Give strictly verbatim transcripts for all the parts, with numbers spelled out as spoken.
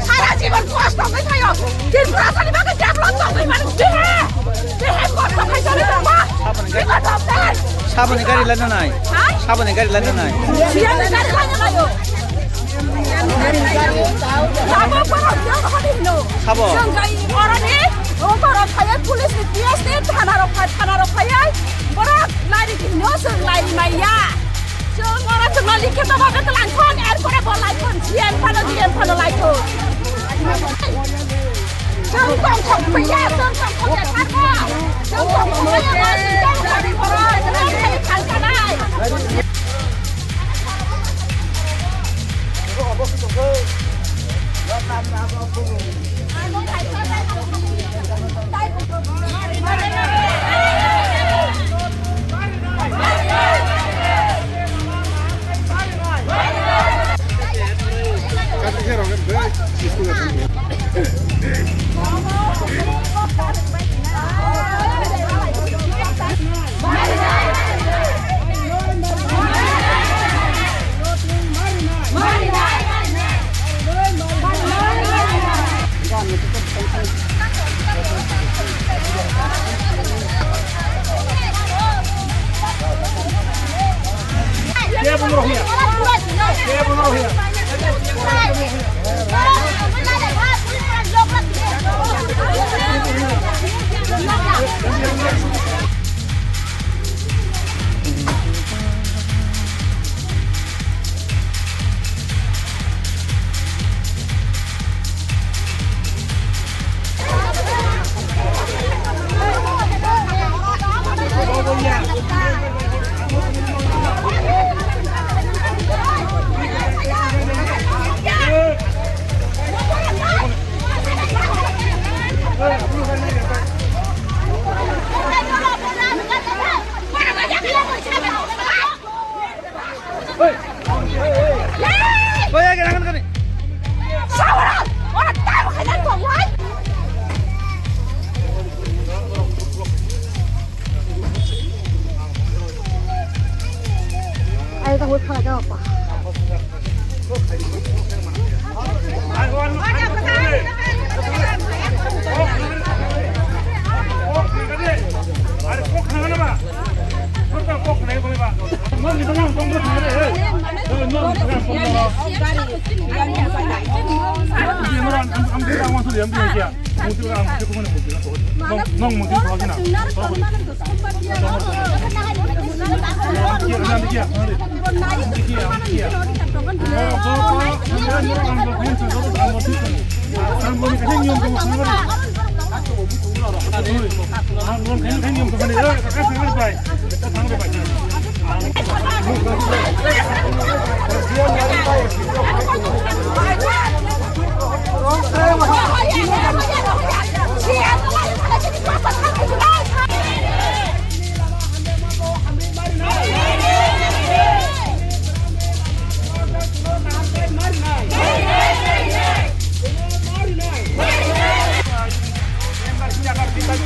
Sara jibon kosto khe thayo. Tripura sani bagwi develop tongwi mani behe. Behe kosto khaisani tongma. Bigot doktor. Saboni gari lana nai. Ha? Saboni gari lana nai. Siyani gari lana nayo. Sabo borok jang hodi hino. Sabo. Jang gai oroni. O borok phaiya police ni P S ni thana rok phai, thana rok phaiya. Borok lari hino jang lari maiya. Chwng oro chwngno likhito bhabe twlangthon, erpore bo laithon, G M phano, G M phano laithon. Chwng tongthok phiya, chwng tongthok ya tharbo. Chwng tongthok phiya, chwng tongthok phiya, chwng tongthok phiya.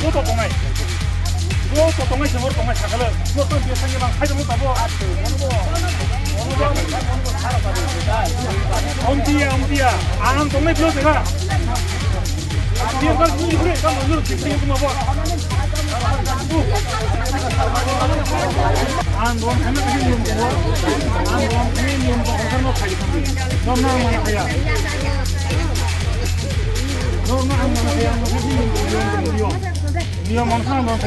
Joto tongnai. Joto tongnai, sengor tongnai, sakalo. Joto biya sangya bang, khaijak tabo. Omtiya, omtiya. Ang tongnai, bro, tega. Biya bang, bro, bro, bro, bro, bro, bro, bro. Niyom mansa ang norok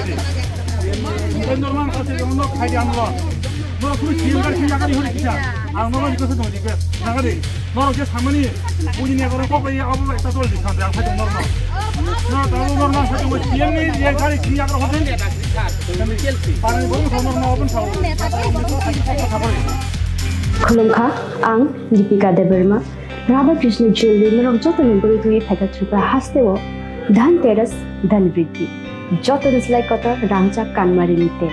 khaidi ang norok. Norok kunu siyam kar kini yakari hori kisa. Ang norok ni kosa dong di ke. Nagari. Norok je samani. Buji ni korok kok ya abo ekta tol di samde ang khaidi norok. Norok tabo norok khaidi siyam ni ye kari kini yakari hori. Pani bong sa norok open sa. Khulumkha, ang Deepika Debbarma. Radha Krishna Jewelry norok joto ni bwrwi twi phaikha Tripura hasteo Dhanteras, Dhan Vriddhi. Joto ni slai kotor rangchak kanmari ni te.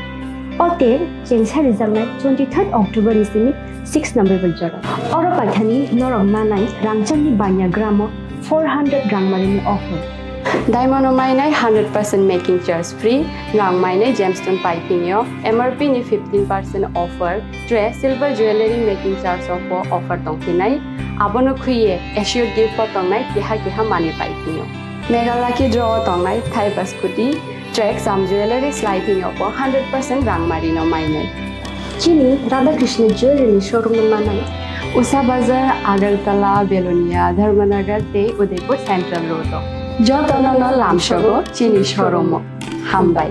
O te chengsa rijaknai twenty third October ni simi six November jora. Oro paithani norok manai rangchak ni banya gramo four hundred rangmari ni offer. Diamond o mainai hundred percent making charge free, nwng mainai gemstone piping yo M R P ni fifteen percent offer, tre silver jewelry making charge o bo offer tongphinai, abono khwiye assured gift bo tongnai keha keha manwi piping yo. Mega lucky draw o tongnai thaiba scooty, tre jam jewelry slai phinyo bo hundred percent rangmari no mainai. Chini Radha Krishna Jewelry ni showroom no manai. Usha Bazar, Agartala, Belonia, Dharmanagar tei Udaipur Central Road o. Jotono no lamsogo chini showroom o. Hambai.